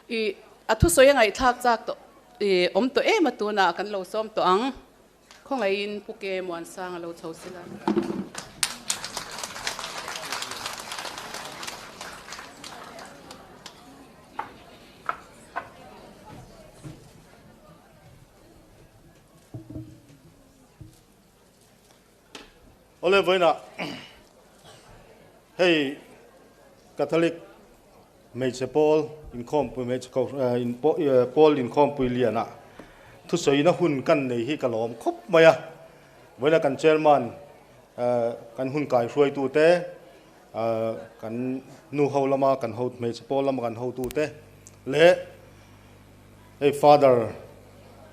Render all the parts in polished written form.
I a thusawi a ngaihthlak chak tawh i awm tawh em a tunah kan lo sawm tawh ang. Khawngaihin Pu Ke Muansang a lo chho sila. Awle vawiinah hei Catholic hmeichhe pawl inkhawmpui hmeichhe pawl inkhawmpui lianah thusawina hun kan nei hi ka lawm khawp mai a. Vawiinah kan chairman kan hun kaihruaitute kan nu ho lama kan ho hmeichhe pawl lama kan hotute leh hei father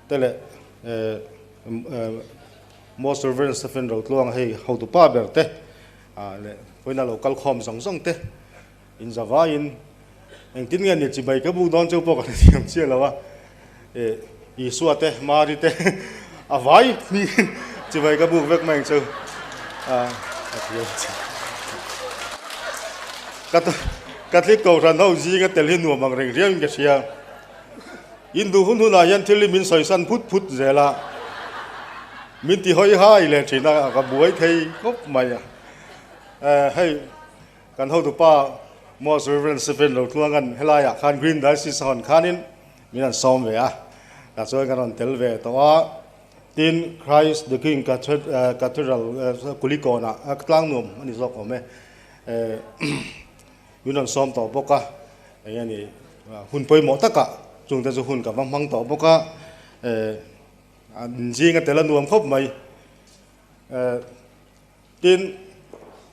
te leh Most Reverend Stephen Rotluang hei hotu pa ber te leh vawiina lo kal khawm zawng zawng te in zavaiin engtin nge ni chibai ka buk dawn chu pawh ka hrethiam chiah lo a, Isua te Mari te a vai hmingin chibai ka buk vek mai ang chu a thiam chiah. Catholic Kohhran ho zinga tel hi nuam ang reng riauin ka hria. In duh hun hunah hian thil hi min sawisan phut phut zel a, min ti hawi hai leh thin a, ka buai thei khawp mai a. Hei kan hotupa Most Reverend Stephen Rotluanga'n helaiah khan Green Diocese a hawn khanin min rawn sawm ve a, tah chuan ka rawn tel ve tawh a. Tin, Christ the King Cathedral Kulikawnah tlangnuam a ni zawk awm e. Min rawn sawm tawh bawk a, eng nge ni hun pawimawh takah chungte chu hun ka va hmang tawh bawk a, an zinga tel a nuam khawp mai. Tin,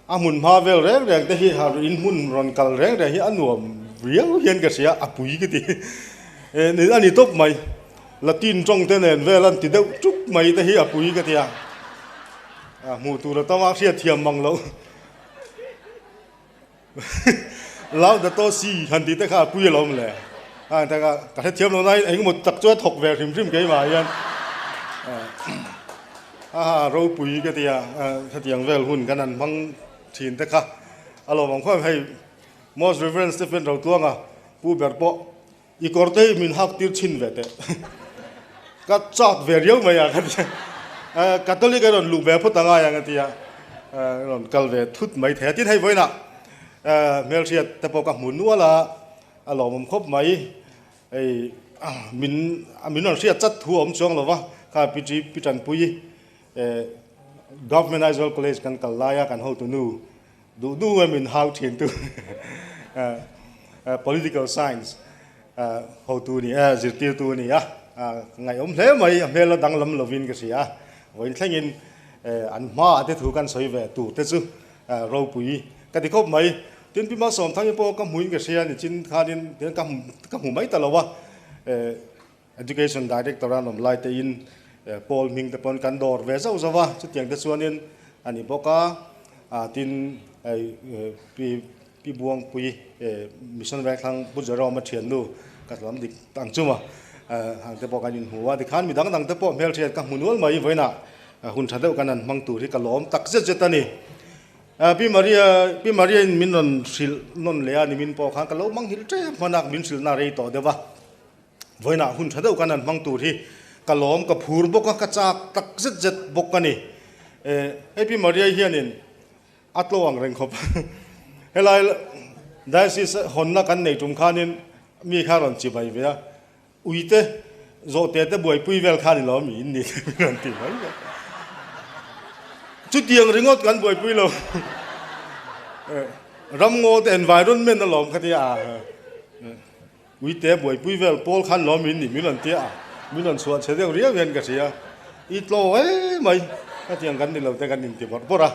a hmun hma vel reng reng te hi in hmun rawn kal reng reng hi a nuam riau hian ka hria, a pui ka ti. A ni tawp mai, Latin tawng te nen vel an ti deuh tuk mai te hi a pui ka ti a, hmuh tur a tam a hriatthiam mang loh. Laudato Si han tih te kha a pui alawm le. A tak a, ka hrethiam lo nain engemaw tak chu a thawk ve hrim hrim keimah hian. A ropui ka ti a, hetiang vel hun kan han hmang thin te kha a lawm ang khuam. Hei Most Reverend Stephen Rotluanga pu ber pawh i kawr te hi min hak tir chhin ve teh. Ka chak ve riau mai a ka ti a. Catholic a rawn luh ve phawt angai ang a ti a. A rawn kal ve thut mai thei a. Tin hei vawiinah hmelhriat te pawh ka hmu nual a, a lawmawm khawp mai. Hei min min rawn hriat chat thu a awm chuang lo va, kha Pi Pi Tanpui Government Aizawl College kan kal laia kan hotunu Duh duh e min hau thin tu Political Science hotu ni a, zirtirtu a ni a, ngaihawm hle mai, a hmel a danglam lovin ka hria a, vawiin thlengin an hmaah te thu kan sawi ve tur te chu ropui ka ti khawp mai. Tin, Pi Malsawmthangi pawh ka hmuin ka hria nichin khanin ka hmu mai ta lo a, Education Director a nawm lai tein Paul hming te pawn kan dawr ve zauh zauh a, chutiang te chuanin a ni bawk a, tin Pi Pi Buangpui Mission Vengthlang Pu Jerome a thiannu ka lam dik ang chuma hang te pawh kan inhmu a, tikhan mi dang dang te pawh hmelhriat ka hmu nual mai vawiinah hun tha deuh kan han hmang tur hi ka lawm tak zet zet a ni. Pi Maria Pi Maria in min rawn hrilh nawn leh a nimin pawh khan ka lo manghilh tep hman a, min hrilhna rei tawh deuh a. Vawiinah hun tha deuh kan han hmang tur hi ka lawm, ka phur bawk a, ka chak tak zet zet bawk a ni. Hei Pi Maria hianin a tlo ang reng khawp. Helai Diocese hawnna kan nei tum khanin mi kha rawn chibai ve a, uite zawhte te buaipui vel khan i lo mi in ni te min rawn ti mai mai. Chutiang ringawt kan buaipui lo. Ramngaw te environment alawm kha tia. Uite buaipui vel pawl khan lawm in ni min rawn tia a, min rawn chhuah chhe deuh riau hian ka hria. I tlaw e mai, hetiang kan ni lo te kan inti bawrh bawrh a,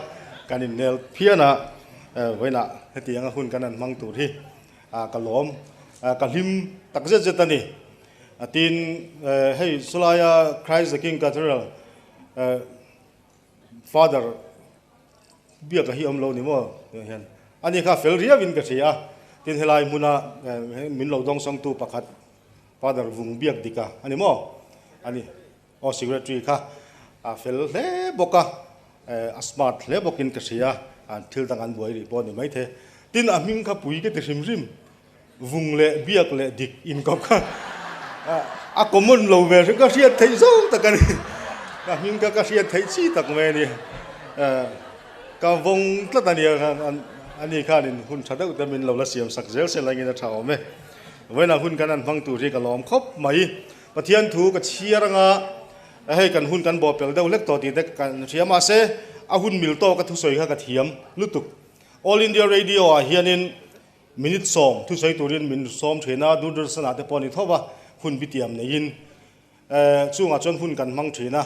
kan innel phian a, vawiinah hetianga hun kan han hmang tur hi ka lawm, ka hlim tak zet zet a ni. Tin, hei chulaia Christ the King Cathedral Father biak a hi awm lo ni maw tiang hian ani kha fel riau in ka hria a, tin helai hmuna min lo dawngsawngtu pakhat Father vung biak dik a ani maw ani aw secretary kha a fel hle bawk a, a smart hle bawkin ka hria a, thil dang an buai rih pawh a ni maithei tin a hming kha pui ka ti hrim hrim. Vung leh biak leh dik inkawp kha a common lo ve hrim ka hriat theih zawng tak a ni. Ka hming kha ka hriat theih chi tak mai a ni. Ka vawng tlat a nia ani khanin hun tha deuh te min lo la siam sak zel se langin a tha awm e. Vawiinah hun kan han hmang tur hi ka lawm khawp mai. Pathian thu ka chhiar anga hei kan hun kan bawhpelh deuh hlek tawh tih te kan hria mahse a hun mil tawk a thusawi kha ka thiam lutuk. All India Radio ah hianin Minute sawm thusawi turin min sawm thin a, Doordarshan-ah te pawh a ni tho va, hun bitiam neiin chungah chuan hun kan hmang thin a.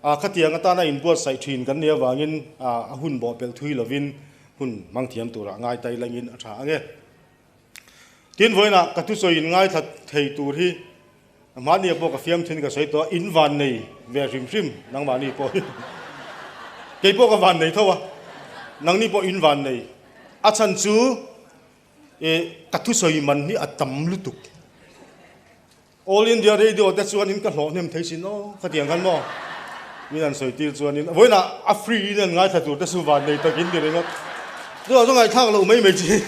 Khatiang atana inbuatsaih thin kan nih avangin a hun bawhpelh thui lovin hun hmang thiam turah ngai tai langin a tha ang e. Tin, vawiinah ka thusawi in ngaithla thei tur hi mahnia pawh ka fiam thin ka sawi tawh a, in van nei ve hrim hrim nangmahni pawh hi kei pawh ka van nei tho a, nangni pawh in van nei. A chhan chu e ka thusawi man hi a tam lutuk. All India Radio te chuanin ka hlawh hnem thei sin aw khatiang khan maw min an sawi tir chuanin vawiinah a free in an ngaithla tur te chu van nei takin ni ringawt. Chuvang chu ngaihthlak loh mai mai chi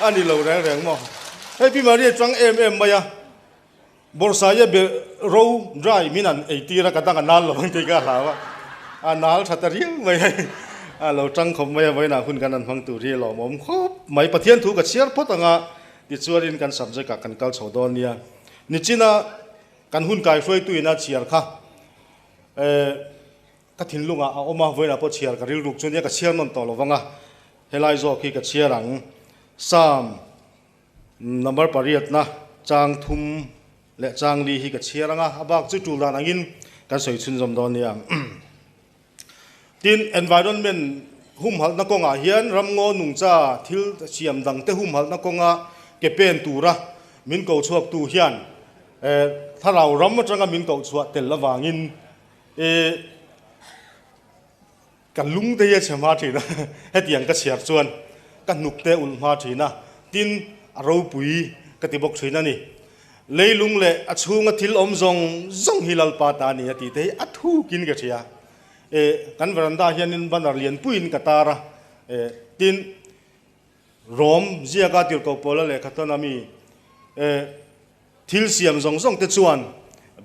a ni lo reng reng maw. Hei Pi Maria chang em em mai a, Bawrhsaia be ro dry min an ei tir a ka dang a nal lo ang tih ka hlau a, a nal tha ta riau mai hei a lo tang khawp mai a vawiinah hun kan han hmang tur hi a lawmawm khawp mai. Pathian thu ka chhiar phawt ang a tichuanin kan subject ah kan kal chho dawn nia. Nichina kan hun kaihruaitu ina chhiar kha eh ka thinlungah a awm a, vawiinah pawh chhiar ka rilruk chu nia ka chhiar nawn tawh lo vang a, helai zawk hi ka chhiar ang. Psalm. Number pariatna chang thum leh chang li hi ka chhiar ang a, a bak chu tul dan angin kan sawi chhunzawm dawn nia. Tin, environment humhalhna kawngah hian ramngaw nungcha thil siam dangte humhalhna kawnga ke pen tura min ko chhuaktu hian thlarau ram atanga min koh chhuah tel avangin Ka lung te hi a chhe hma thin a, hetiang ka chhiar chuan ka hnuk te ulh hma thin a, tin a ropui ka ti bawk thin a ni. Leilung leh a chhunga thil awm zawng zawng hi Lalpa ta a ni a tih te hi a thukin ka hria. E, kan veranda hianin banner lianpuiin ka tar a, e, tin Rom ziaka tirhkoh Paula lehkha tawn a mi, e, Thil siam zawng zawng te chuan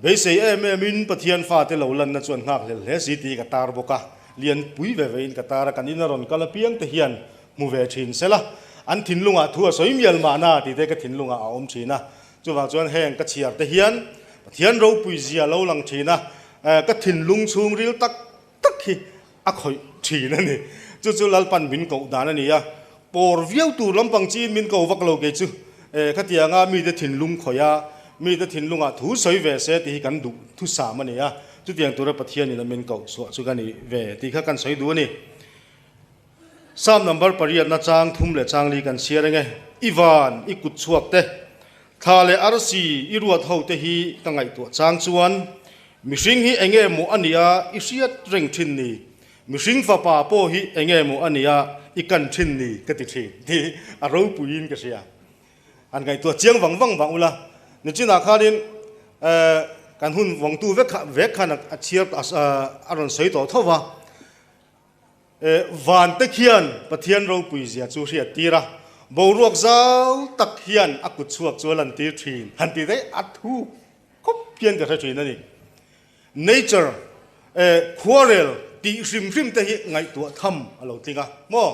beisei em em in Pathian fate lo lanna chuan nghakhlel hle si tih ka tar bawk a, lian pui ve ve in ka tar a, kan in a rawn kal apiang te hian hmu ve thin sela, an thinlungah thu a sawi mial mahna tih te ka thinlungah a awm thin a, chuvang chuan heng ka chhiar te hian Pathian ropui zia lo lang thin a, ka thinlung chhungril tak tak hi a khawih thin a ni. Chu chu Lalpan min koh dan a ni a, pawr viau tur lampang chiin min ko vak lo kei chu. E, khatianga mite thinlung khawih a, mite thinlungah thu sawi ve se tih hi kan duh thusam a ni a, chutiang tura Pathianin a min koh chhuah chu ka ni ve tih kha kan sawi duh a ni. Psalm number pariatna chang thum leh chang li kan chhiar eng e, I van, i kut chhuak te, thla leh arsi, i ruat ho te hi ka ngaihtuah chang chuan, mihring hi eng nge maw a nia i hriat reng thin ni, mihring fapa pawh hi eng nge maw a nia i kan thin ni ka ti thin tih a ropuiin ka hria. Han ngaihtuah chiang vang vang vang ula, nichinah khanin kan hun vawngtu vek kha vek khan a chhiar a rawn sawi tawh tho va. Van te khian Pathian ropui zia chu hriat tir a, boruak zau tak hian a kut chhuak chu a lan tir thin han tih daih a thu khawp hian ka hre thin a ni. Nature, khuarel tih hrim hrim te hi ngaihtuah tham a lo tling a maw?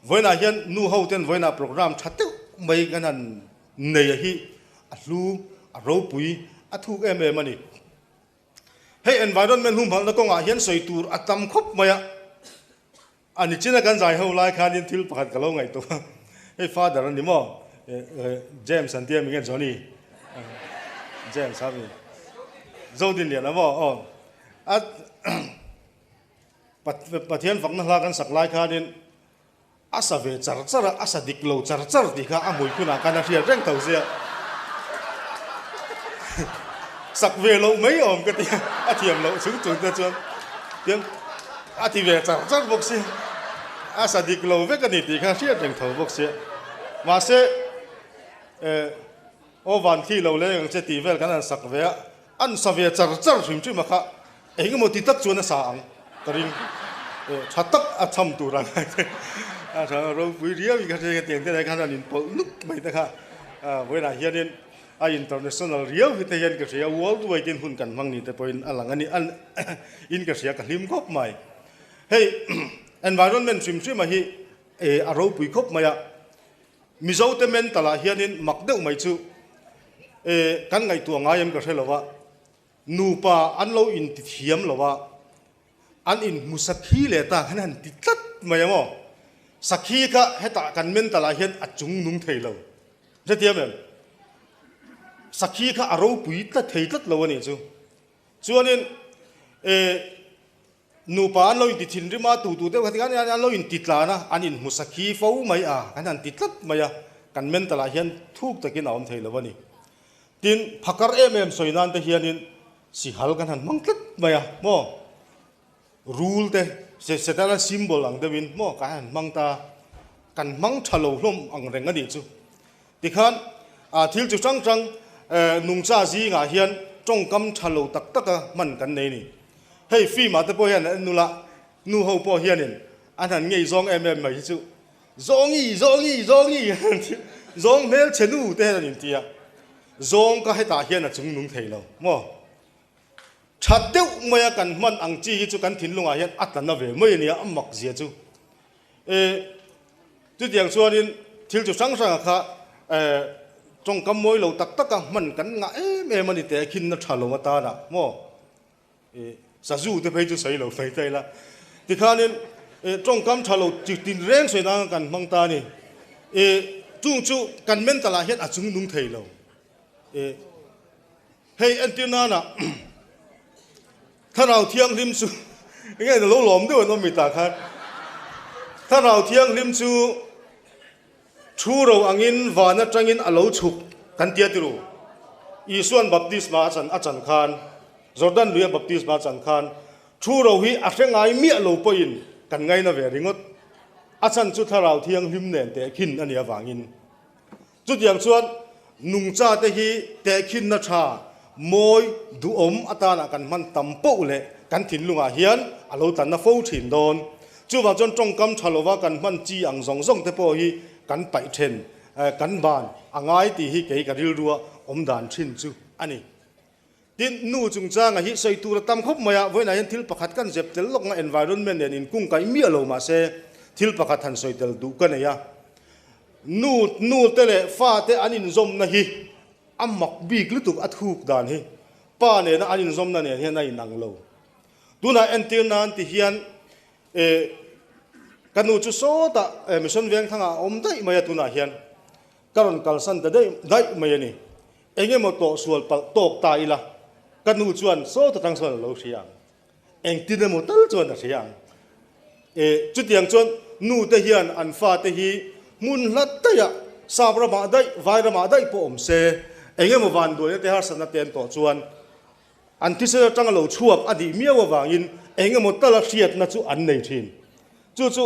Vawiinah hian nu ho ten vawiinah program tha deuh mai kan han nei a hi a hlu, a ropui, a thuk em em a ni. Hei environment humhalhna kawngah hian sawi tur a tam khawp mai a, a ni china kan zai ho lai khanin thil pakhat ka lo ngaihtuah a, hei father a ni maw James an tia mi nge Johnny James a mi Zodinliana maw aw a Pathian fakna hla kan sak lai khanin A sa ve char char a, a sa dik lo char char tih kha a hmui phunah khan a hriat reng tho sia. Sak ve loh mai awm ka ti a, a thiam loh chung chung te chuan tiang a ti ve char char bawk sia. A sa dik lo vek a ni tih kha a hriat reng tho bawk sia. Mahse, eh, aw van thli lo leng ang che tih vel kan han sak ve a, an sa ve char char hrim hrim a kha. Engemaw ti tak chuan a sa ang ka ring. Tha tak a cham tur ang a tha ropui riau in ka hria tiang te lai khan an inpawlh nuk mai te kha. Vawiinah hianin a international riau hi te hian ka hria, world wide in hun kan hmang ni te pawhin a lang a ni in ka hria, ka hlim khawp mai. Hei environment hrim hrima hi a ropui khawp mai a, Mizote mental ah hianin mak deuh mai chu kan ngaihtuah ngai em ka hre lo a, nupa an lo intithiam lo a, An inhmu sakhi leh ta khan han ti tlat mai ang aw. Sakhi kha hetah kan mental ah hian a chung nung thei lo. Hrethiam em? Sakhi kha a ropui tlat thei tlat lo a nih chu. Chuanin eh nupa an lo inti thinrim a, tu tu deuh kha tikhan an lo inti tlan a, an inhmu sakhi fo mai a, kan han ti tlat mai a, kan mental ah hian thuk takin a awm thei lo a ni. Tin, phakar em em sawi nan te hianin Sihal kan han hmang tlat mai a maw? Rul te Setana symbol ang deuhin maw kan han hmang ta, kan hmang tha lo hlawm ang reng a nih chu. Tikhan thil chu hrang hrang nungcha zingah hian tawngkam tha lo tak taka hman kan nei a ni. Hei film ah te pawh hian an nula nu ho pawh hianin an han ngei zawng em em mai hi chu Zawngi, zawngi, zawngi zawng hmelchhe nu te hian an inti a. Zawng ka hetah hian a chung nung thei lo maw? Tha deuh maia kan hman ang chi hi chu kan thinlungah hian a tla na ve mai a nia, a mak zia chu. E, chutiang chuanin thil chu hrang hranga kha e, tawngkam mawi lo tak taka hman kan ngah em em a ni teh khin na tha lo atana maw? E, sazu te phei chu sawi lo mai ta ila. Tikhanin e, tawngkam tha lo chi tin reng sawi nanga kan hmang ta a ni. E, chung chu kan mental ah hian a chung nung thei lo. E, hei entir nana Thlarau Thianghlim chu enge lo lawm deuh an awm mi tah khan. Thlarau Thianghlim chu Thu ro angin van atangin a lo chhuk kan tia tiru. Isua'n baptisma a chan a chan khan, Jordan luia baptisma a chan khan, thu ro hi a hre ngai miah lo pawhin kan ngaina ve ringawt. A chan chu Thlarau Thianghlim nen tehkhin a nih avangin. Chutiang chuan nungchate hi tehkhinna tha, mawi, duhawm atana kan hman tam poh leh kan thinlungah hian a lo tlanna fo thin dawn. Chuvang chuan tawngkam tha lova kan hman chi ang zawng zawng te pawh hi kan paih then, kan ban a ngai tih hi kei ka rilrua awm dan thin chu a ni. Tin, nu chungchanga hi sawi tur a tam khawp mai a, vawiinah hian thil pakhat kan zep tel lawk nga environment nen inkungkaih miah lo mahse thil pakhat han sawi tel duh ka nei a. Nu, nu te leh fa te an inzawmna hi a mak bik lutuk a thuk dan hi pa nena an inzawmna nen hian a inang lo. Tunah entir nan ti hian eh ka nu chu sawtah eh Mission Vengthangah a awm daih mai a tunah hian ka rawn kalsan ta daih daih mai a ni. Engemaw tawh sual palh tawk ta ila ka nu chuan sawt atang sawn a lo hria ang. Engtin emaw tal chuan a hria ang. Eh chutiang chuan nu te hian an fate hi hmun hlat daihah sap ramah daih vai ramah daih pawh awm se engemaw vanduaina te harsatna te an tawh chuan An thisen atanga lo chhuak a nih miau avangin eng emaw tala hriatna chu an nei thin. Chu chu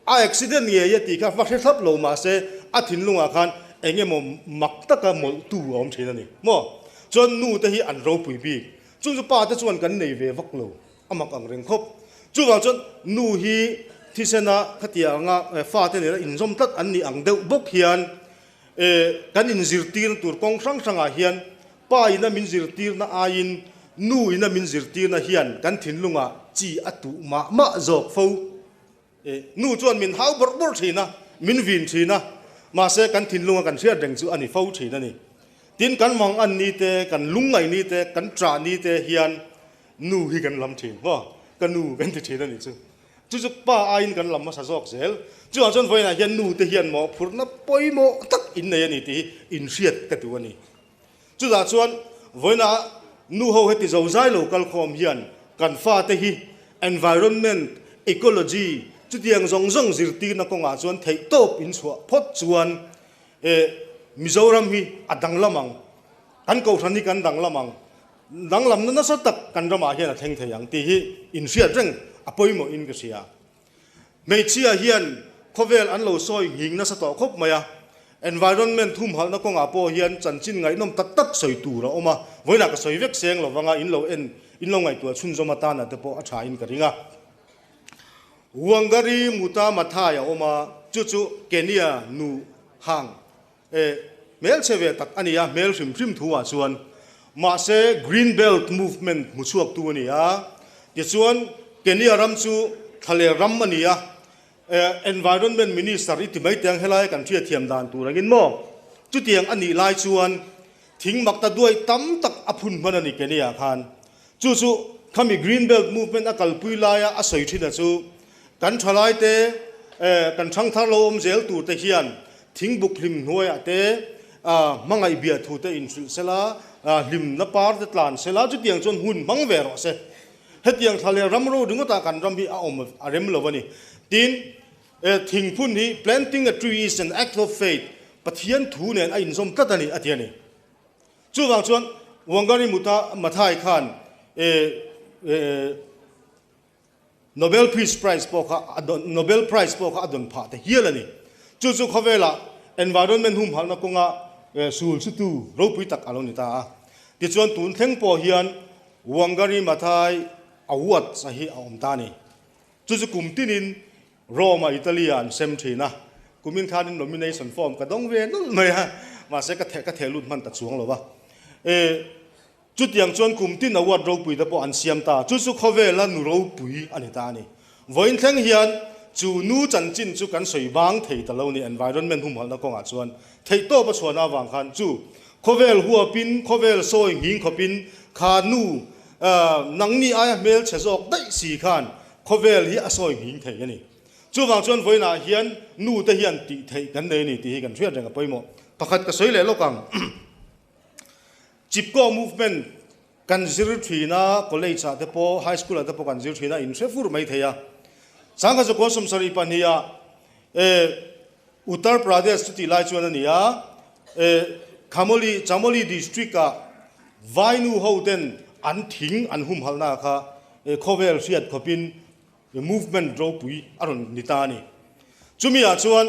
a accident ngei a tih kha va hre thlap lo mahse a thinlungah khan eng emaw mak taka mawlhtu a awm thin a ni maw? Chuan nu te hi an ropui bik. Chung chu pa te chuan kan nei ve vak lo, a mak ang reng khawp. Chuvang chuan nu hi thisena khatiang anga fate nena inzawm tlat an nih ang deuh bawk hian kan inzirtirna tur kawng hrang hrangah hian Pa ina min zirtirna aiin nu ina min zirtirna hian kan thinlungah chi a tuh mah mah zawk fo. E, nu chuan min hau bawrh bawrh thin a, min vin thin a, mahse kan thinlunga kan hriat reng chu a ni fo thin a ni. Tin, kan mang an ni te, kan lungngaih ni te, kan ṭah ni te hian nu hi kan lam thin. Maw? Ka nu kan ti thin a nih chu. Chu chu pa aiin kan lam hmasa zawk zel. Chuvang chuan vawiinah hian nu te hian mawhphurhna pawimawh tak in nei a ni tih hi inhriat ka duh a ni. Chutah chuan vawiina nu ho heti zo zai lo kal khawm hian kan fate hi environment, ecology chutiang zawng zawng zirtirna kawngah chuan theihtawp in chhuah phawt chuan eh Mizoram hi a danglam ang, kan kohhran hi kan danglam ang, danglamna nasa tak kan ramah hian a thleng thei ang tih hi inhriat reng a pawimawhin ka hria. Hmeichhia hian khawvel an lo sawi nghing nasa tawh khawp mai a, environment thumhalhna kawngah pawh hian chanchin ngaihnawm tak tak sawi tur a awm a, vawiinah ka sawi vek seng lovanga in lo en, in lo ngaihtuah chhunzawm atana te pawh a tha in ka ring a. Wangari Muta Maathai a awm a, chu chu Kenya nu hang eh. Hmelchhe ve tak a ni a, hmel hrim hrim thu ah chuan. Mahse Green Belt Movement hmu chhuak tu a ni a. Tichuan Kenya ram chu thlaler ram a ni a, Environment Minister i ti mai teh ang helai kan hriatthiam dan tur angin maw? Chutiang a nih lai chuan thing mak ta duai tam tak a phun hman a ni Kenya khan. Chu chu khami Green Belt Movement a kalpui laia a sawi thin a chu kan thalaite kan thangthar lo awm zel tur te hian thingbuk hlim hnuaiah te hmangaih biah thu te inhrilh sela, hlimna par te tlan sela chutiang chuan hun hmang ve rawh se. Hetiang thla leh ram ro ringawtah kan ram hi a awm a rem lo a ni. Tin, thingphun hi planting a tree is an act of faith, Pathian thu nen a inzawm tlat a ni, a ti a ni. Chuvang chuan Wangari Maathai khan Nobel Peace Prize pawh kha a dawn, Nobel Prize pawh kha a dawn phah ta hial a ni. Chu chu khawvelah environment humhalhna kawnga sul chutu ropui tak a lo ni ta a. Tichuan tun thleng pawh hian Wangari Maathai Awards a hi a awm ta a ni. Chu chu kum tinin Rome-a Italy-ah an sem thin a, kumin khanin nomination form ka dawng ve nulh mai a, mahse ka ka theh lut hman ta chuang lo va. E, chutiang chuan kum tin award ropui te pawh an siam ta, chu chu khawvela nu ropui a ni ta a ni. Vawiin thleng hian chu nu chanchin chu kan sawi bang thei ta lo ni, environment humhalhna kawngah chuan theihtawp a chhuahna avang khan chu khawvel huapin, khawvel sawi nghing khawpin kha nu nangni aia hmelchhe zawk daih si khan Khawvel hi a sawi nghing thei a ni. Chuvang chuan vawiinah hian nu te hian tih theih kan nei a ni tih hi kan hriat reng a pawimawh. Pakhat ka sawi leh lawk ang. Chipko movement kan zir thin a, college ah te pawh, high school ah te pawh kan zir thin a, in hre fur mai thei a. Sangha Zakua 72 ah Uttar Pradesh chu tih lai chuan a ni a, Khamoli, Chamoli district ah Vainu ho ten an thing an humhalhna kha khawvel hriat khawpin movement ropui a rawn ni ta a ni. Chumi ah chuan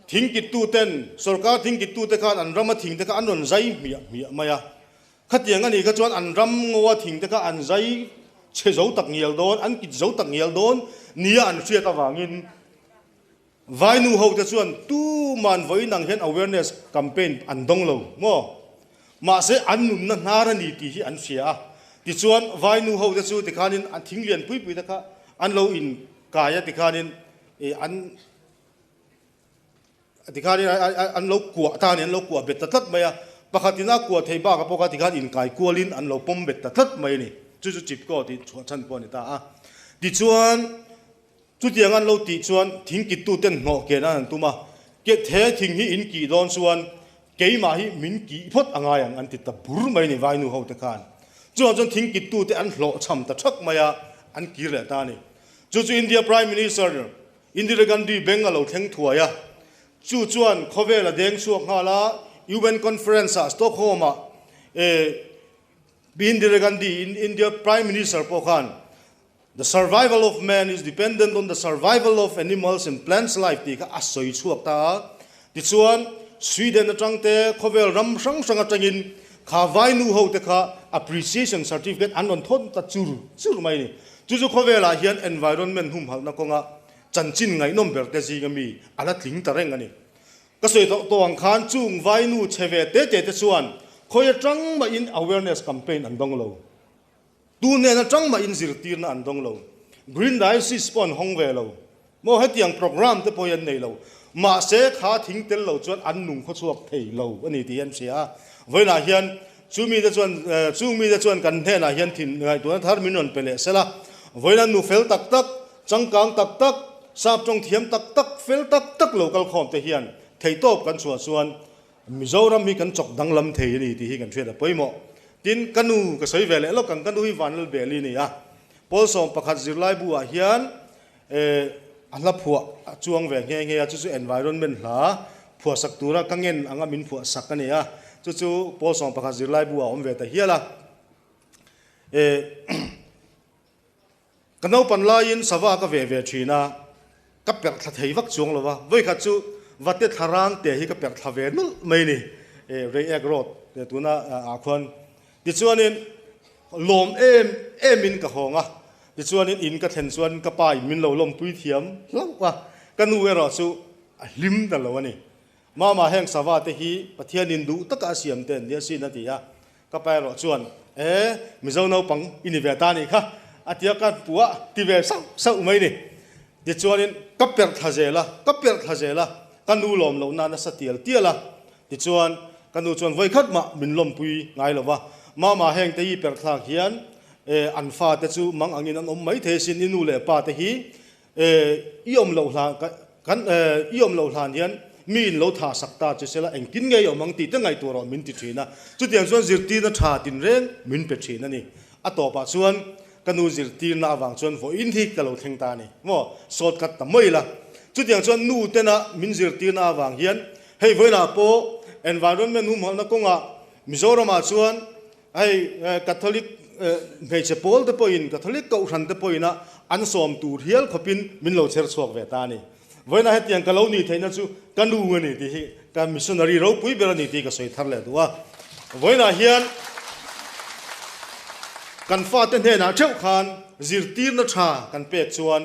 thing kittu ten, sorkar thing kittu te khan an rama thing te kha an rawn zai hmiah hmiah mai a. Khatiang a nih kha chuan an ram ngawa thing te kha an zai chhe zo tak ngial dawn, an kit zo tak ngial dawn nia an hriat avangin Vai nu ho te chuan tuman vawiin ang hian awareness campaign an dawng lo maw? Mahse an nunna hnar a ni tih hi an hria a. Tichuan vai nu ho te chu tikhanin an thing lian pui pui te kha an lo in kai a tikhanin ih an tikhanin an lo kuah ta a ni an lo kuah bet ta tlat mai a. Pakhatin a kuah thei bakah pawh kha tikhan inkai kualin an lo pawm bet ta tlat mai a ni. Chu chu Chipko tih chhuah chhan pawh a ni ta a. Tichuan. Chutiang an lo tih chuan thing kittuten hnawh ken an han tum a, Ke the thing hi in kih dawn chuan keimah hi min kih phawt a ngai ang an ti ta bur mai ni Vainu ho te khan. Chuvang chuan thing kittute an hlawhchham ta thak mai a, an kir leh ta a ni. Chu chu India Prime Minister Indira Gandhi beng a lo thleng thuai a, chu chuan khawvel a deng chhuak nghal a, UN Conference ah Stockholm ah Indira Gandhi India Prime Minister pawh khan The survival of man is dependent on the survival of animals and plants life tih kha a sawi chhuak ta a. Tichuan, Sweden atang te, khawvel ram hrang hrang atangin kha vai nu ho te kha appreciation certificate an rawn thawn ta chur chur mai a ni. Chu chu khawvelah hian environment humhalhna kawnga chanchin ngaihnawm ber te zinga mi a la tling ta reng a ni. Ka sawi tawh tawh ang khan chung vai nu chhe ve te te te chuan khawi atang mahin awareness campaign an dawng lo. Tu nen atang mah in zirtirna an dawng lo. Green Diocese pawh an hawng ve lo. Maw hetiang programme te pawh hi an nei lo. Mahse kha thing tel lo chuan an nung khaw chhuak thei lo a ni tih an hria a. Vawiinah hian chu mite chuan chung mite chuan kan hnenah hian thin ngaihtuahna thar min rawn pe leh sela. Vawiinah nu fel tak tak, changkang tak tak, sap tawng thiam tak tak, fel tak tak lo kal khawm te hian theihtawp kan chhuah chuan Mizoram hi kan chawk danglam thei a ni tih hi kan hriat a pawimawh. Tin, ka nu ka sawi ve leh lawk ang, ka nu hi Vanlalbeli a ni a. Pawl 11 zirlai buah hian a hla phuah a chuang ve nghe nghe a, chu chu environment hla phuah sak tura ka ngen anga min phuah sak a ni a, chu chu pawl 11 zirlai buah a awm ve ta hial a. Ka naupan laiin sava ka ve ve thin a, ka perh thla thei vak chuang lo va, vawikhat chu vate thla rang te hi ka perh thla ve nulh mai ni, Reiek Road tuna ah khuan. Tichuanin lawm em emin ka hawng a, tichuanin in ka thlen chuan ka pa in min lo lawmpui thiam hlauh a, ka nu erawh chu a hlim ta lo a ni. Mama heng sava te hi Pathianin duh taka a siam te an nia sin a ti a. Ka pa erawh chuan, E, Mizo naupang i ni ve ta nih kha, a ti a, ka pu a ti ve sauh sauh mai ni. Tichuanin ka perh thla zel a, ka perh thla zel a, ka nu lawm loh na nasa tial tial a. Tichuan ka nu chuan vawikhat mah min lawmpui ngai lo va, Mama heng te hi perh thlak hian e, an fate chu mang angin an awm mai thei sin, i nu leh pa te hi E, i awm loh hlan kan e, i awm loh hlan hian mi in lo thah sak ta che sela engtin nge i awm ang tih te ngaihtuah rawh min ti thin a. Chutiang chuan zirtirna tha tinreng min pe thin a ni. A tawpah chuan ka nu zirtirna avang chuan vawiin hi ka lo thleng ta a ni. Maw? Sawt khat ta mai ila. Chutiang chuan nu tena min zirtirna avang hian hei vawiinah pawh environment humhalhna kawngah Mizoramah chuan Hei Catholic hmeichhe pawl te pawhin, Catholic kohhran te pawhin a an sawm tur hial khawpin min lo chher chhuak ve ta a ni. Vawiina hetiang ka lo nih theihna chu ka nu a ni tih hi ka missionary ropui ber a ni tih ka sawi thar leh duh a. Vawiinah hian kan fate hnenah theuh khan zirtirna tha kan pek chuan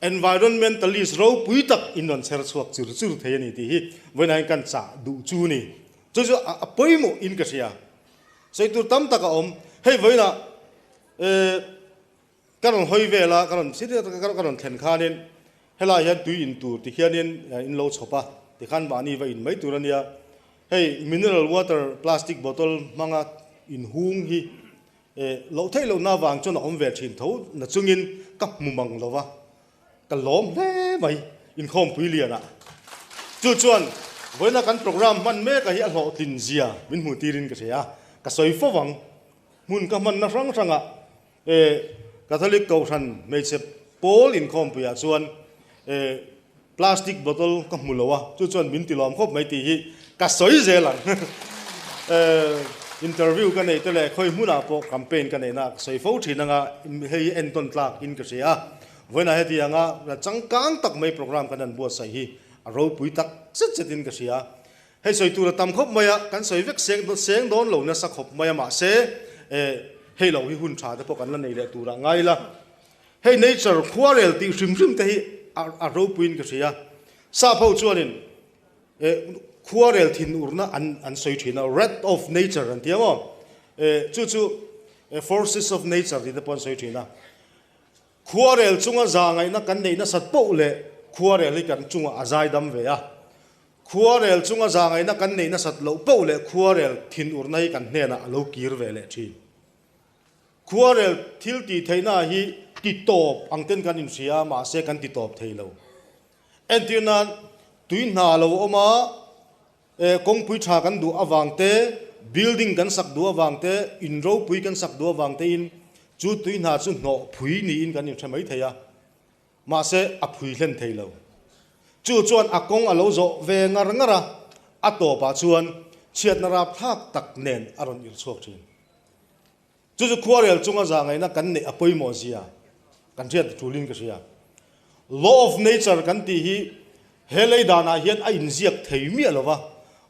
environmentalist ropui tak in rawn chher chhuak chur chur thei a ni tih hi vawiinah hian kan chah duh chu a ni. Chu chu a pawimawh in ka hria. Sawi tur tam tak a awm. Hei vawiinah eh ka rawn hawi vel a, ka rawn ka rawn thlen khanin helai hian tui in tur ti hianin in lo chhawp a, tikhan mahni va in mai tur a nia. Hei mineral water plastic bottle hmanga in hung hi eh loh theih lohna avang chuan a awm ve thin tho na chungin ka hmu mang lo va. Ka lawm hle mai inkhawmpui lianah. Chu chuan vawiina kan program hman meka hi a hlawhtlin zia min hmuh tirin ka hria a, ka sawi fo vang. Hmun ka hmanna hrang hrangah e Catholic Kohhran hmeichhe pawl inkhawmpuiah chuan e plastic bottle ka hmu lo a, chu chuan min ti lawm khawp mai tih hi ka sawi zel ang. E interview ka neih te leh khawi hmunah pawh campaign ka neihna ka sawi fo thin anga hei hi entawn tlak in ka hria a. Vawiinah heti anga changkang tak mai program kan han buatsaih hi a ropui tak zet zetin ka hria. Hei sawi tur a tam khawp mai a, kan sawi vek seng seng dawn lo nasa khawp mai a mahse eh hei lo hi hun tha te pawh kan la nei leh turah ngai ila. Hei nature khuarel tih hrim hrim te hi a a ropuiin ka hria. Sap ho chuanin eh khuarel thinurna an an sawi thin a, wrath of nature an ti ang aw. Eh chu chu forces of nature tih te pawh an sawi thin a. Khuarel chunga za ngaihna kan neih nasat poh leh khuarel hi kan chungah a zai dam ve a. Khuarel chunga za ngaihna kan neih nasat loh poh leh khuarel thinurna hi kan hnenah a lo kir ve leh thin. Khuarel thil tih theihna hi ti tawp ang ten kan inhria a, mahse kan ti tawp thei lo. Entir nan, tui hna lo awm a, E, kawngpui tha kan duh avang te, building kan sak duh avang te, in ropui kan sak duh avang tein chu tui hna chu hnawh phui niin kan inhre mai thei a, mahse a phui hlen thei lo. Chu chuan a kawng a lo zawh ve ngar ngar a, a tawpah chuan chhiatna rapthlak tak nen a rawn irchhuak thin. Chu chu khuarel chunga zahngaihna kan neih a pawimawh zia kan hriat tulin ka hria. Law of nature kan tih hi he lei danah hian a inziak thei miah lo va,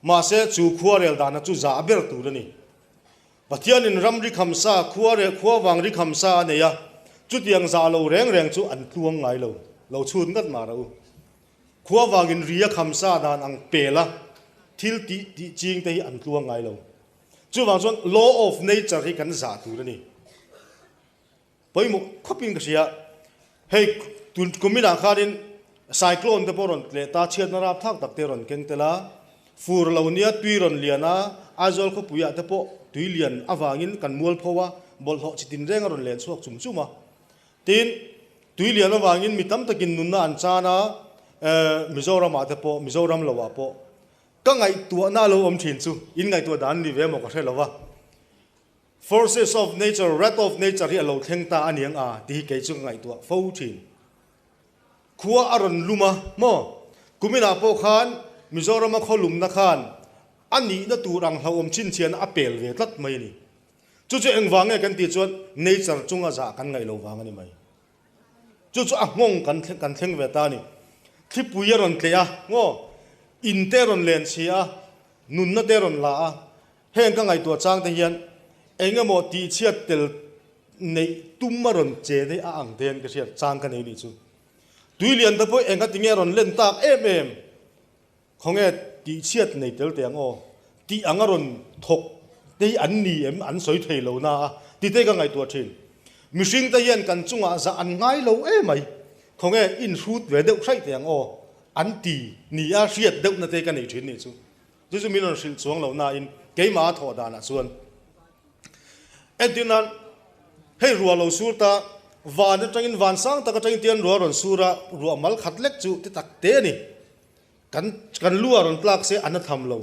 mahse chu khuarel dana chu zah ber tur a ni. Pathianin ram ri khamsa, khuarel khuavang ri khamsa a nei a, chutiang zah lo reng reng chu an tluang ngai lo, lo chhut ngat mah rawh u. Khuavangin ri a khamsa dan ang pela thil tih tih ching te hi an tluang ngai lo. Chuvang chuan law of nature hi kan zah tur a ni. Pawimawh khawpin ka hria. Hei tun kuminah khanin cyclone te pawh rawn tleh ta, chhiatna rapthlak tak te rawn keng tel a. Fur lo nia tui rawn lian a, Aizawl khawpuiah te pawh tui lian avangin kan mualpho a, bawlhhlawh chi tinreng a rawn len chhuak chum chum a. Tin, tui lian avangin mi tam takin nunna an chan a, Mizoramah te pawh, Mizoram loah pawh. Ka ngaihtuahna a lo awm thin chu in ngaihtuah dan ni ve maw ka hre lo va. Forces of nature, wrath of nature hi a lo thleng ta a niang a tih hi kei chu ka ngaihtuah fo thin. Khua a rawn lum a maw? Kuminah pawh khan Mizorama khaw lumna khan a nihna tur ang hlauhawm chhinchhiahna a pel ve tlat mai a ni. Chu chu engvang nge kan tih chuan nature chunga zah kan ngaih lo vang a ni mai. Chu chu a nghawng kan kan thleng ve ta a ni. Thlipui a rawn tleh a, ngaw, in te a rawn len chhi a, nunna te a rawn la a. Heng ka ngaihtuah chang te hian eng emaw tihchhiat tel neih tum a rawn che te a ang te hian ka hriat chang ka nei nih chu. Tui lian te pawh eng a ti nge a rawn len tak em em? Khawnge. tihchhiat nei tel teh ang aw tih ang a rawn thawk te hi an ni em an sawi thei lo na a ti te ka ngaihtuah thin. Mihring te hian kan chungah zah an ngai lo emai khawnge inhrut ve deuh hraih teh ang aw an ti ni a hriat deuhna te ka nei thin nih chu. Chu chu min rawn hrilh chuang lo nain keimah a thawh danah chuan entir nan hei ruah lo sur ta van atangin van sang tak atangin tian ruah rawn sur a ruah mal khat lek chu ti tak te a ni. Kan kan lu ah rawn tlak se an a tham lo.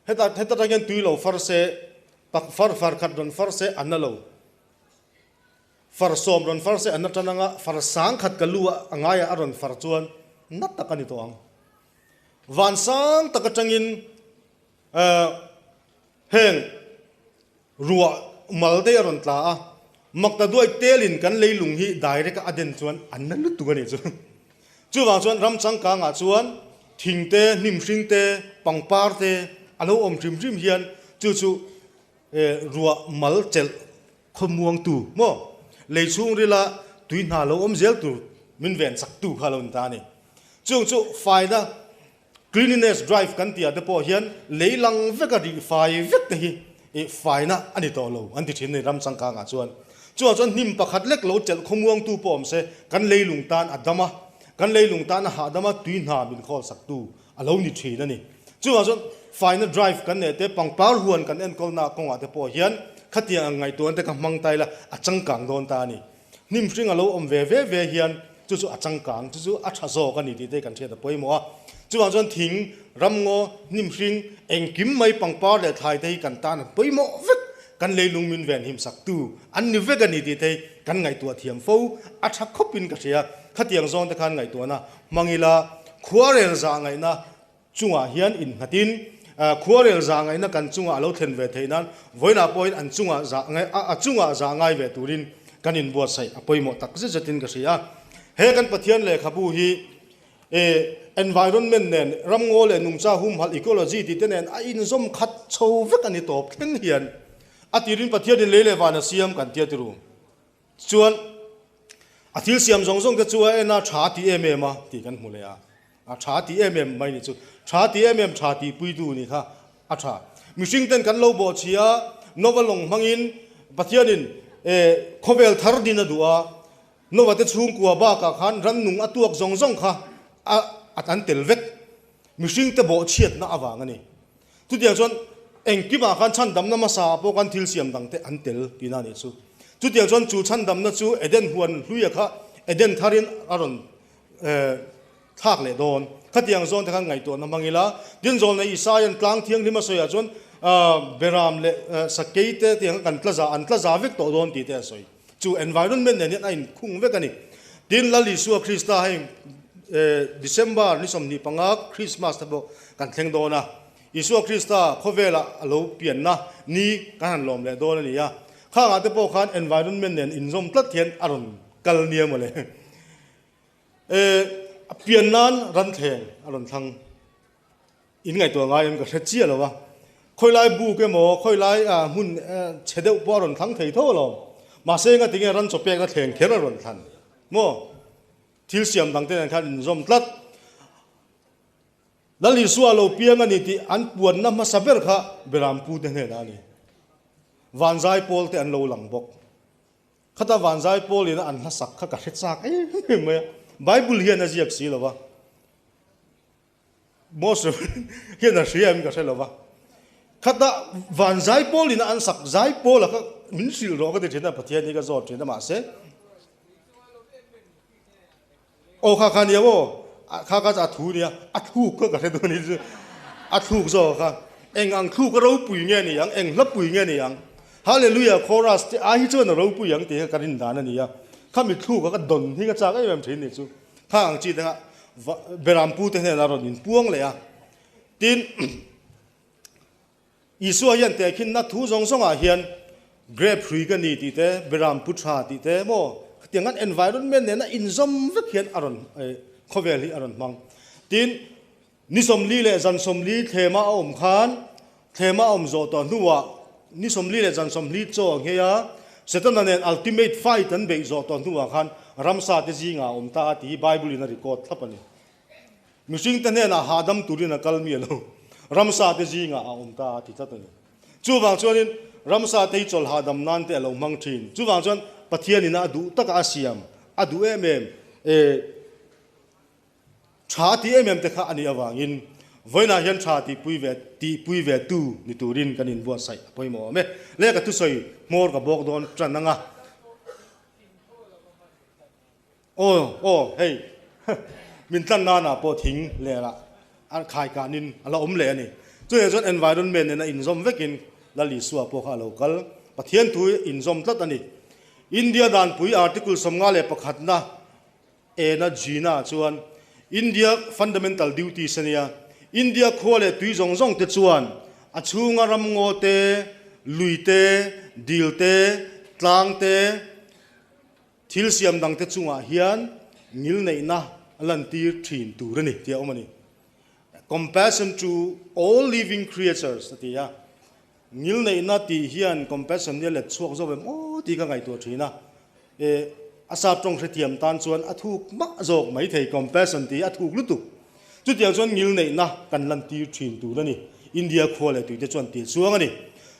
Heta heta tang hian tui lo far se pak far far khat rawn far se an na lo. Far sawm rawn far se an na tan anga far sang khat ka lu ah a ngai ah a rawn far chuan na tak a ni tawh ang. Van sang tak atangin heng ruah mal te a rawn tla a, makta duai telin kan leilung hi direct a den chuan an na lutuk a nih chu. Chuvang chuan ram changkangah chuan thing te, hnim hring te, pangpar te a lo awm hrim hrim hian chu chu ruah mal chelh khawmuangtu maw lei chhungrila tui hna lo awm zel tur min ven chaktu kha a lo ni ta a ni. Chung chu faina cleanliness drive kan tih ah te pawh hian lei lang veka rih fai vek te hi ih faina a ni tawh lo an ti thin a ni ram changkang ah chuan. Chuvang chuan hnim pakhat lek lo chelh khawmuangtu pawh awm se kan leilung tan a dam a, kan leilung tan a hahdam a tui hna min khawl sak tu a lo ni thin a ni. Chuvang chuan faina drive kan neih te pangpar huan kan enkawlna kawngah te pawh hian khatiang ang ngaihtuahna te kha hmang ta ila a changkang dawn ta a ni. Hnim hring a lo awm ve ve ve hian chu chu a changkang, chu chu a tha zawk a ni tih te kan hriat a pawimawh a. Chuvang chuan thing, ramngaw, hnim hring, engkim mai pangpar leh thlai te hi kan tan an pawimawh vek, kan leilung min ven him sak tu an ni vek a ni tih te hi kan ngaihtuah thiam fo, a tha khawp in ka hria. Khatiang zawng te khan ngaihtuahna hmang ila khuarel zah ngaihna chungah hian innghatin khuarel zah ngaihna kan chungah a lo thlen ve theih nan vawiinah pawhin an chungah zah a chungah zah ngai ve turin kan inbuatsaih a pawimawh tak zet zetin ka hria. He kan Pathian lehkhabu hi environment nen ramngaw leh nungcha humhalh ecology tih te nen a inzawm khat chho vek a ni tawp thleng hian a tirin Pathianin lei leh van a siam kan tia tiru. Chuan a thil siam zawng zawng te chu a en a, tha ti em em a tih kan hmu leh a. A tha ti em em mai ni chu. Tha ti em em tha tih puitu ni kha a tha. Mihring ten kan lo bawh chhi a, Nova lawng hmangin Pathianin khawvel thar din a duh a, Nova te chhungkua bakah khan rannung a tuak zawng zawng kha a an tel vek. Mihring te bawh chhiatna avang a ni. Chutiang chuan engkimah khan chhandamna hmasa ah pawh khan thil siam dang te an tel tihna a nih chu. Chutiang chuan chu chhandamna chu Eden huan hluia kha Eden tharin a rawn thlak leh dawn. Khatiang zawn te khan ngaihtuahna hmang ila, Dinzawlna Isaia'n tlang thianghlim a sawiah chuan Beram leh Sakei te tiang kha kan tla za, an tla za vek tawh dawn tih te a sawi. Chu environment nen hian a inkhung vek a ni. Tin, Lal Isua Krista hei December ni 25 Christmas te pawh kan thleng dawn a. Isua Krista khawvelah a lo pianna ni kan han lawm leh dawn a ni a. Khangah te pawh khan environment nen inzawm tlat hian a rawn kal nia mawle. A pian nan ran thleng a rawn thlang. In ngaihtuah ngai em ka hre chiah lo a, khawi lai buk emaw khawi lai hmun chhe deuh pawh a rawn thlang thei tho alawm. Mahse enga tinge ran chaw pekna thleng kher a rawn thlan maw? Thil siam dang te nen khan inzawm tlat. Lal Isua lo piang a ni tih an puanna hmasa ber kha Berampu te hnenah a ni. Vanzai pawl te an lo lang bawk. Khata vanzai pawlin an hlasak kha ka hre chak em em mai a, Bible hian a ziak si lo va. Moses hian a hria em ka hre lo va, khata van zaipawl in a an sak zaipawl a kha min hrilh rawh ka ti thin a, Pathian hi ka zawt thin a mahse aw kha kha nia aw kha kha chu a thu nia a thluk kha ka hre dawn ni chu a thluk zawk kha eng ang thluk a ropui nge ni ang eng hla pui nge ni ang Hallelujah chorus te ai hi chuan a ropui ang tih kha ka rin dan a ni a, khami thluk a ka dawn hi ka chak em em thin ni chu kha ang chi te kha Berampu te hnenah rawn inpuang leh a. Tin, Isua hian tehkhinna thu zawng zawngah hian grape hrui ka ni tih te, Berampu tha tih te maw khatiang an environment nena inzawm vek hian a rawn khawvel hi a rawn hmang. Tin, ni 40 leh zan 40 thlema a awm khan thlema a awm zawh tawh hnuah ni 40 leh zan 40 chaw a nghei a, Setana nen ultimate fight an beih zawh tawh hnuah khan ramsa te zingah a awm ta a tih hi Bible in a record thlap a ni. Mihringte hnenah hahdam turin a kal miah lo. Ramsa te zingah a awm ta a ti tlat a ni. Chuvang chuanin ramsa te hi chawl hahdam nan te a lo hmang thin. Chuvang chuan Pathianin a duh taka a siam, a duh em em, e tha ti em em te kha a nih avangin vawiinah hian tha tihpui ve tihpui ve tu ni turin kan inbuatsaih a pawimawh awm e. Le ka thusawi hmawr ka bawk dawn tan anga. Aw aw hei min tlan nanah pawh thing lerah a khai kanin a la awm leh a ni. Chutiang chuan environment nena inzawm vekin Lal Isua pawh kha a lo kal. Pathian thu inzawm tlat a ni. India danpui Article 51 na ena Jina chuan India fundamental duties a nia. India khua leh tui zawng zawng te chuan a chhunga ramngaw te, lui te, dil te, tlang te, Thil siam dangte chungah hian ngilneihna a lantir thin tur a ni tih a awm a ni. Compassion to all living creatures a ti a. Ngilneihna tih hian compassion hi a let chhuak zawk em aw tih ka ngaihtuah thin a. E, a sap tawng hrethiam tan chuan a thuk mah zawk mai thei compassion tih hi a thuk lutuk. Chutiang chuan ngilneihna kan lantir thin tur a ni. India khua leh tuite chuan tih chuang a ni.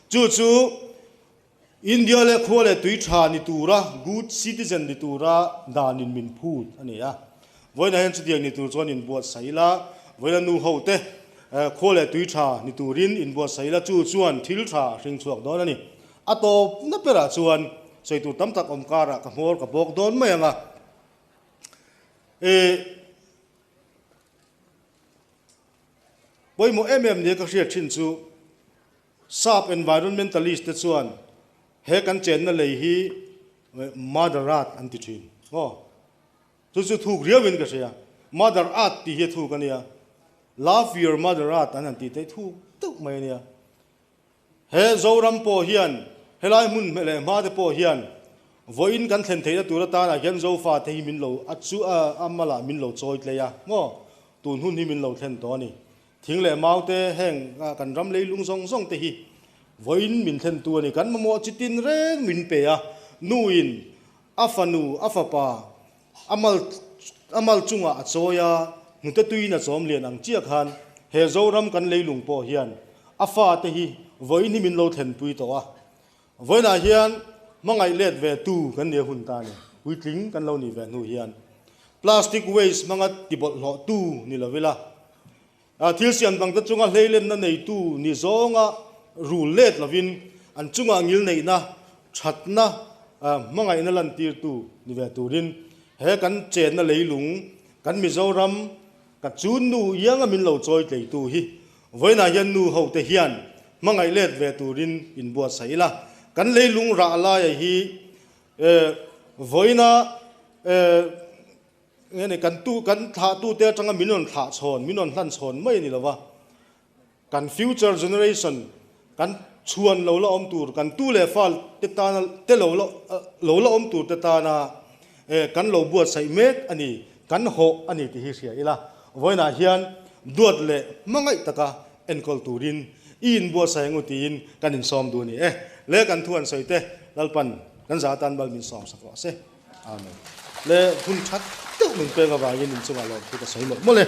Chu chu India leh khua leh tui tha ni tura, good citizen ni tura danin min phut a ni a. Vawiinah hian chutiang ni tur chuan inbuatsaih ila, vawiina nu ho te khua leh tui tha ni turin inbuatsaih ila, chu chuan thil tha a hring chhuak dawn a ni. A tawpna berah chuan sawi tur tam tak awm karah ka hmawr ka bawk dawn mai ang a. E. Pawimawh em em nia ka hriat thin chu Sap environmentalist te chuan he kan chenna lei hi Mother Earth an ti thin. Aw, chu chu thuk riauin ka hria. Mother Earth tih hi a thuk a nia. Love your Mother Earth an han tih te hi thuk deuh mai a nia. He Zoram pawh hian, helai hmun leh hma te pawh hian vawiin kan thlen theihna tur atanah hian Zofa te hi min lo a chu a malah min lo chawi tlei a maw? Tun hun hi min lo thlen tawh a ni. Thing leh mau te heng kan ram leilung zawng zawng te hi vawiin min thlentu a ni. Kan mamawh chi tin reng min pe a, nuin a fanu, a fapa, a mal a mal chungah a chawi a, hnute tuiin a chawm lian ang chiah khan he Zoram kan leilung pawh hian a fa te hi vawiin hi min lo thlenpui tawh a. Vawiinah hian hmangaih let ve tu kan nia hun ta a ni. Puitling kan lo nih ve hnu hian plastic waste hmanga tibawlhhlawh tu ni lo ila, thil siam dangte chunga hleilenna neitu ni zawnga rul let lovin an chungah ngilneihna, thatna, hmangaihna lantirtu ni ve turin he kan chenna leilung, kan Mizoram, ka chun nu ianga min lo chawi tleitu hi vawiinah hian nu hote hian hmangaih let ve turin inbuatsaih ila, kan leilung rah laia hi vawiina Nge ni, kan tu, kan thlahtute atanga min rawn thlah chhawn, min rawn hlan chhawn mai a ni lo va. Kan future generation, kan chhuan lo la awm tur, kan tu leh fa te tana, te lo la, lo la awm tur te tana kan lo buatsaih mek a ni, kan hawh a ni tih hi hria ila. Vawiinah hian duat leh hmangaih taka enkawl turin i inbuatsaih angu tiin kan insawm duh a ni e. Le kan thu an sawi te, Lalpan kan za atan bal min sawmsak rawh se. Amen. Le hun that deuh min pek avangin in chungah lawmthu ka sawi mawlh mawlh e.